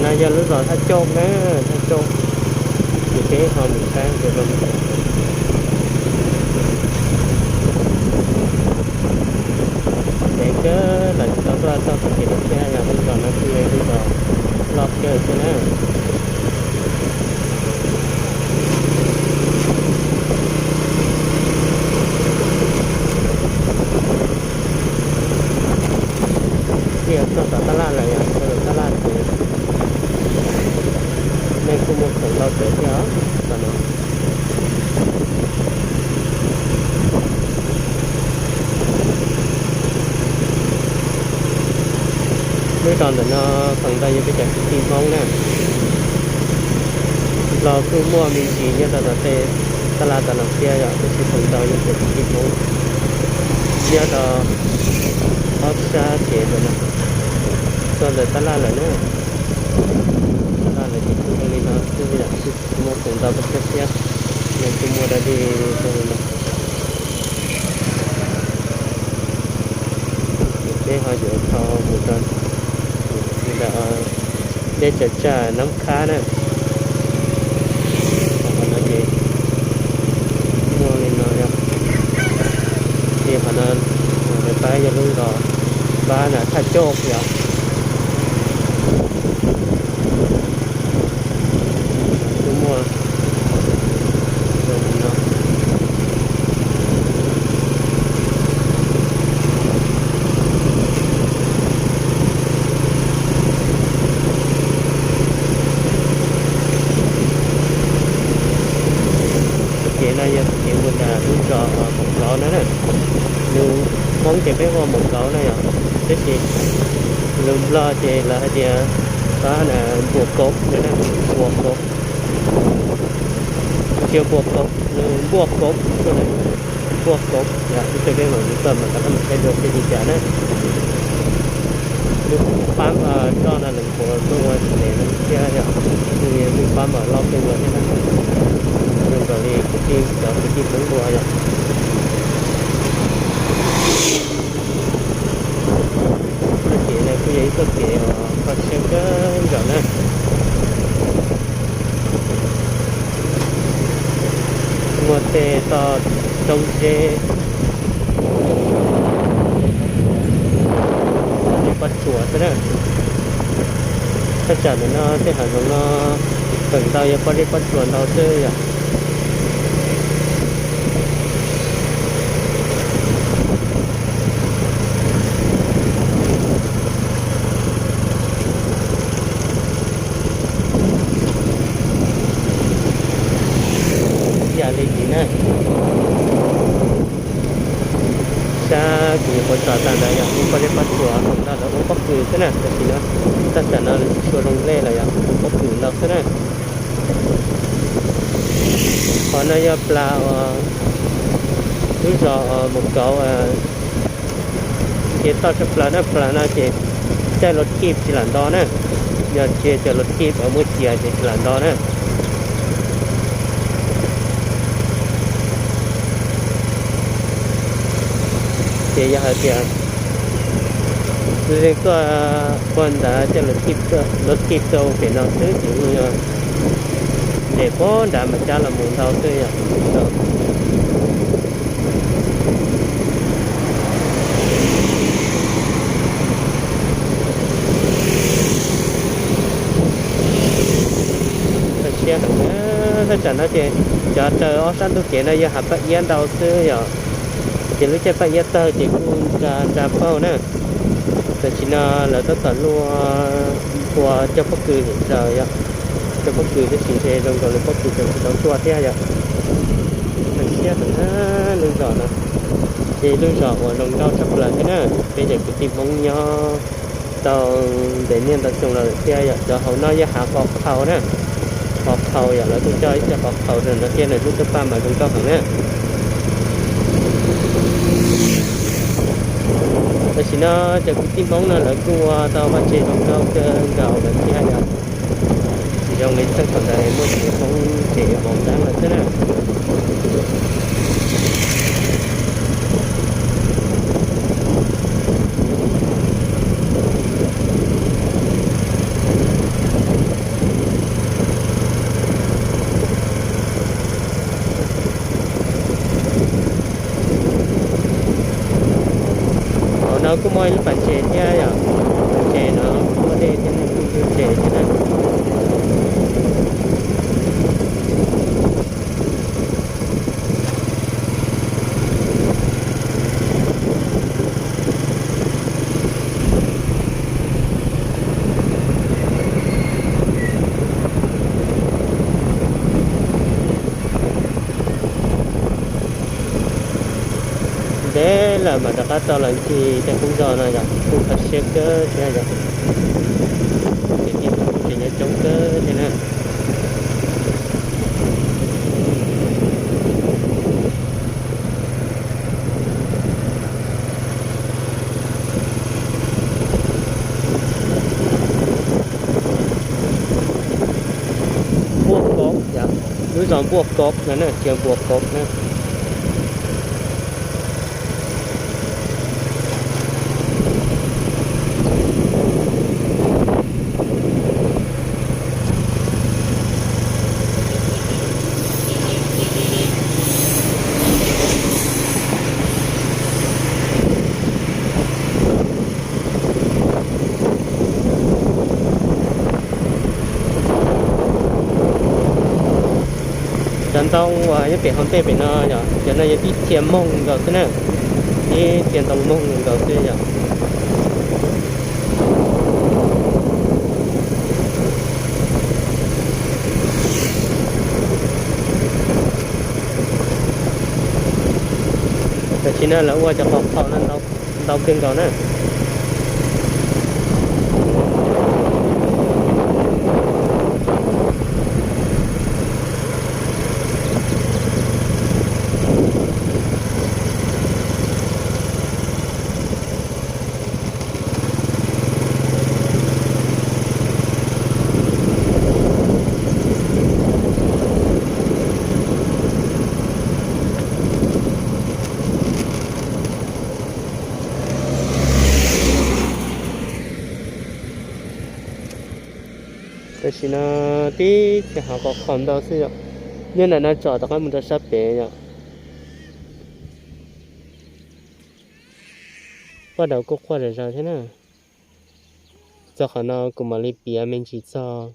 No yog lub zos Thaj Coj na, Thaj Coj. Ces peb ho mus saib ntawm no. Ntev kawg lawm tsis tau tuaj txog tom kev no thiab, yog lub zos no kuj yog lub zos loj kawg thiab na. Tias txog tom tab laj lawm yom, txog tom tab laj ces neeg kuj muaj khoom ntau tsawv thiab os, tom no. Lub zos ntawm no feem ntau yog peb cov kwv tij Hmoob na. Los kuj muaj me ntsis nyob rau tom tej tab laj tom no thiab yom, tab sis feem ntau yog peb cov kwv tij Hmoob nyob rau ob sab kev ntawm no. Txog ntawm tab laj lawm na, tab laj lawm ces kuj zoo li no xwb yom, kuj tsis muaj khoom ntau pes tsawg thiab, nws kuj muaj dab tsi zoo li no. Ces peb ho yuav tau mus rau ntawm deb tsaws tsaj Nab Khab na. Qhov no ces muaj li no yom. Ces qhov no pab yog lub zos pab na Thaj Coj yom. Kuj muaj zoo li no. Txoj kev no yog txoj kev mus rau lub zos Mos Kauv no na. Lus Hmoob ces peb hu ua Mos Kauv na yom, tab sis lus Nplog ces lawv hais tias pab na Npuas Kauv no na, Npuas Kauv. Tsis yog Npuas Kauv, nws Npuaj Kauv xwb na, Npuaj Kauv yom. Ib pliag peb mam mus txog mas rov qab mus saib dua seb li cas na. Lub pab roj no nws puas tuaj ua tsis ntev no thiab yom, nws lub pab mas loj kawg nkaus thiab na. Zoo nkaus li kwv tij, cov kwv tij Hmoob dua yom. Txoj kev no kuj yog ib txoj kev uas kho siab kawg nkaus na. Muaj tej toj roob zeb, pob zeb pob tsuas xwb na. Thaj tsam ntawm no tej hav zoov no feem ntau yog pob zeb pob tsuas ntau xwb yom. Yam li ntawd na, sab kuv nyuam qhuav tsom tas ntawd yog lub pob zeb pob tsuas, feem ntau lawv ua pob kws xwb na, tam sim no thaj tsam no lawv tsis tshua zoo nplej lawm yom, ua pob kws ntau xwb na. Qhov no yog plas uas lub zos Mus Kauv, ces toj tshaj plaws na, plas no ces caij lus thij tsis lam nto na, yog tsis caij lus thij uas muaj cia ces tsis lam nto na. Ces yog hais tias leej tuaj puag nrad caij lus thij rau pem no xwb ces yeej yog nres puag nrad mas cab los mus ntau xwb yom. Siab heev na, thaj tsam no ces cov raws ob sab ntug kev no yog hav paj iab ntau xwb yom. Ces lub caij paj iab tawg ces kuj nra nra paug na. Tam sim no lawv tab tom luaj ua cog pob kws zem zaws yom, cog pob kws tab sis ntshe zoo nkaus li pob kws tseem tsis tau tuaj thiab yom. Siab heev na lub zos no, ces lub zos uas zoo nkauj tshaj plaws thiab na, peb cov kwv tij Hmoob nyob tau ntev niaj ntau xyoo los lawm thiab yom. Cov hauv no yog hav qos qhau na, qos qhau yom, lawv kuj cog ib co qos qhau rau no thiab, nws lub tawj paj mas zoo nkauj heev na. Tam sim no cov kwv tij Hmoob no lawv kuj ua tau vaj tse zoo nkauj kawg nkaus lawm thiab yom. Tsis zoo li txheej thaum ntawd muaj tsev Hmoob tsev mov dab lawm xwb na. Kuj muaj ib lub pas tsev thiab yom, pas tsev no muaj dej thiab, nej kuj ntug tsev thiab na. Ntev lawm mam rov qab tau los ncig tej qub zos no yom, kuj kho siab kawg thiab yom. Tej tib tug kuj tseem nyob coob kawg thiab na. Npuaj Kov yom, lub zos Npuaj Kov no na, tias Npuaj Kov na. Cov ntoo uas nyob pem hauv ntej pem no yom, cov no yog tib txhia moog nkaus xwb na, tib txhia ntoo moog nkaus xwb yom. Tam sim no lawv ua cov qhov qhaum no ntau kawg nkaus na. Tam sim no tib txhia qhov qhaum ntau xwb yom. Nyob ntawm no tsom tom qab mus rau sab pem yom. Paj daum kuj quaj zom zaws thiab na. Txog qhov no kuv mam li piav me ntsis txog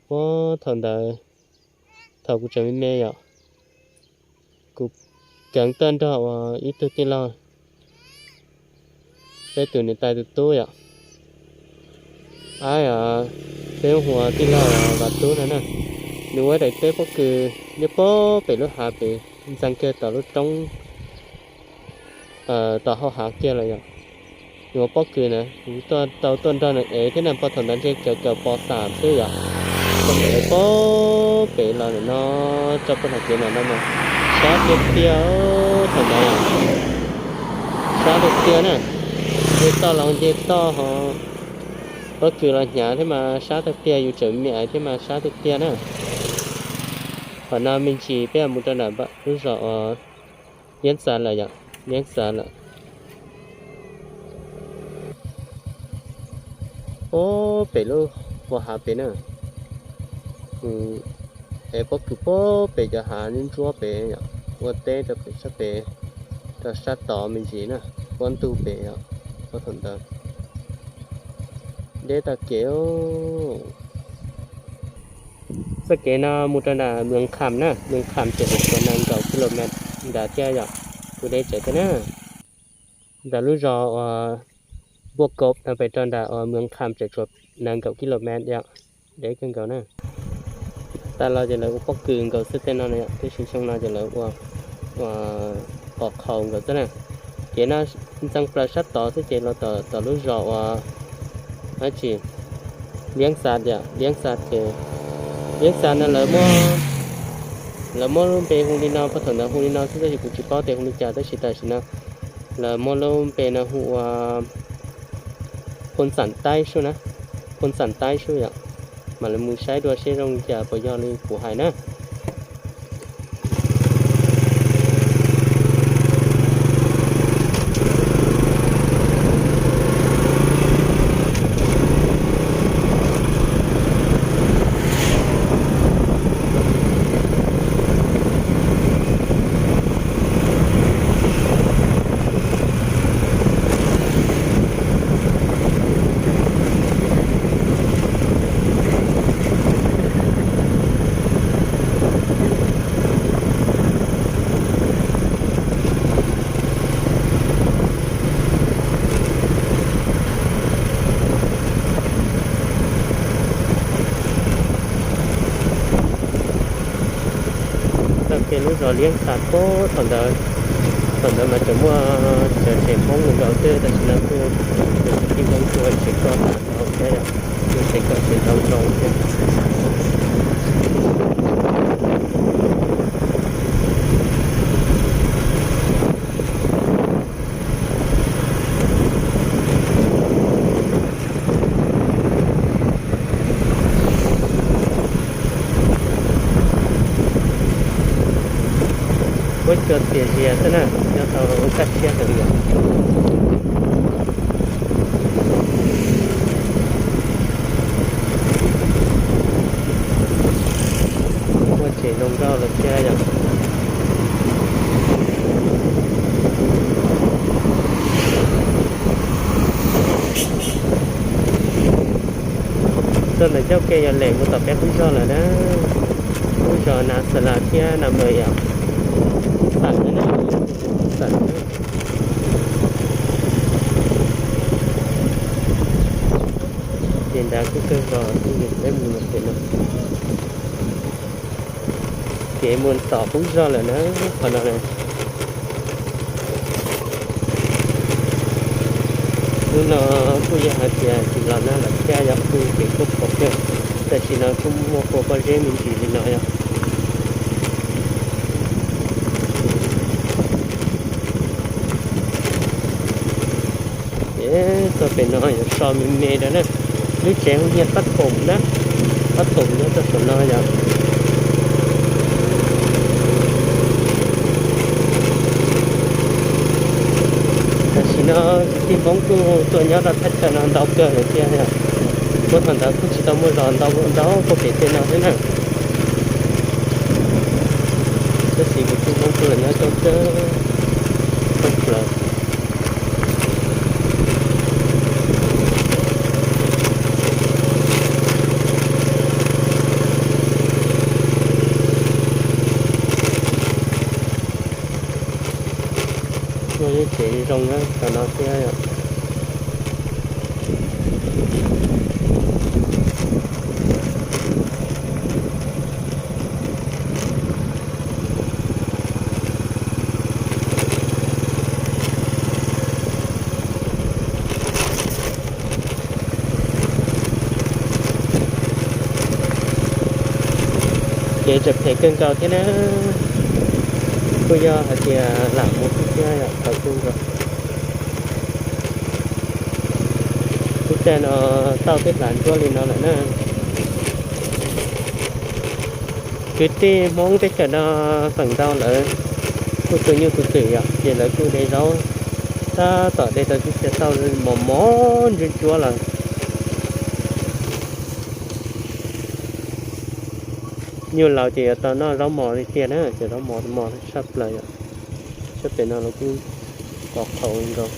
puag thaum ntawd, thaum kuv tseem me me yom, kuv kheev tuaj nrog uas ib tug tij laug, peb tus niam tais tus tub yom. Ab, peb hu ua tij laug Vam Tub no na. Nws ua daim teb pob kws nyob puag pem lub hav pem, ntxeev kiag tom lub roob, tom hauv hav kiag lawm yom. Nws ua pob kws na, kuv tau tuaj nrog nws ev thiab na, puag thaum ntawd ntshe tseem kawm pos xam xwb yom. Tuaj ev puag pem los ntawm no, tso puag tom kev ntawm no mas sab tiag tiag, thaum ntawd sab tiag tiag na. Nce toj los nce toj ho, pob kws los hnyav thiab mas sab tiag tiag, yus tseem me aiv thiab mas sab tiag tiag na. Qhov no me ntsis peb mus rau nram lub zos uas Liab Xav lawm yom, Liab Xav lawm. Puag pem lub hauv hav pem na, es pob kws puag pem cov hav ntsuab pem yom, ua teb rau pem sab pem, rau sab tod me ntsis na, puag ntug pem yom, puag thaum ntawd. Deb tag kev. Txoj kev no mus rau nram Mws Kham na, Mws Kham tseem tshuav nees nkaum ki lo mev ntawd thiab yom, kuv deb tsawv thiab na. Ntawm lub zos uas Npuaj Kob no pem rau nram uas Mws Kham tseem tshuav nees nkaum ki lo mev yom, deb kawg nkaus na. Tag los ces lawv ua pob kws nkaus xwb tej no na yom, tab sis xyoo no ces lawv ua qhov qhaus nkaus xwb na. Ces no ntxeev plaws sab tod xwb ces los tom lub zos uas dab tsi, Liab Xav yom, Liab Xav ces, Liab Xav no lawv muab lub npe hu li no, puag thaum ntawd hu li no xwb tab sis kuv tsis paub tias hu li cas, tab sis tam sim no lawv muab lub npe no hu ua Phoo Xam Taib Sub na, Phoo Xam Taib Sub yom. Mam li mus saib dua seb zoo li cas, puas yog li kuv hais na. Zos Liab Xas puag thaum ntawd, thaum ntawd mas tseem muaj cov tsev Hmoob nkaus xwb, tam sim no kuj cov tib Hmoob tuaj tsev koj tas ntau thiab yom, tuaj tsev koj tsev ntau ntau thiab. Huab cua txias zias xwb na, nyob tau kaj siab heev yom. Muaj tsev zoo nkauj lawm thiab yom. Tuaj ntawm ncauj ke yog lem mus tom peb qub zog lawm na. Qub zos Nas Xas Las thiab Nas Mawm yom. Tawm na, tawm. Ces nrad kuj kawg zos xwb, peb mus pem no. Kev mus tom qub zog lawm na, qhov no na. Hnub no kuj yog hais tias tsis los nag los thiab yom, kuj kev kuj pom kawg. Tam sim no kuj muaj kua pob zeb me ntsis li no yom. Ces tuaj pem no yuav so me me rau na. Lub tsev hu niag Pab Toom na, Pab Toom nyob rau saum no yom. Tam sim no kwv tij Hmoob kuj tuaj nyob rau thaj chaw no ntau kawg lawm thiab yom. Puag thaum ntawd kuj tsis tau muaj zos ntau ntau puag pem tej no thiab na. Tab sis kwv tij Hmoob kuj los nyob coob kawg, coob plaws. Muaj lub tsev zoo na, tom no thiab yom. Kev tseem phem kawg nkaus thiab na, kuj yog hais tias lam mus thiab thiab yom, thaum kawg nkaus. Lub caij no tauj twb hlav ntsuab li no lawm na. Kwv tij Hmoob teb chaws no feem ntau lawv kuj tu nyuj tu twm yom, ces lawv kuj de zaub, tab tom de tau tib txhia tauj mos mos ntsuab ntsuab lawm. Nyuj laus ces yuav tau noj zaub mos li tiag na, cov zaub mos mos tshaj plaws yom. Sab pem no los kuj qhov qhaus nkaus.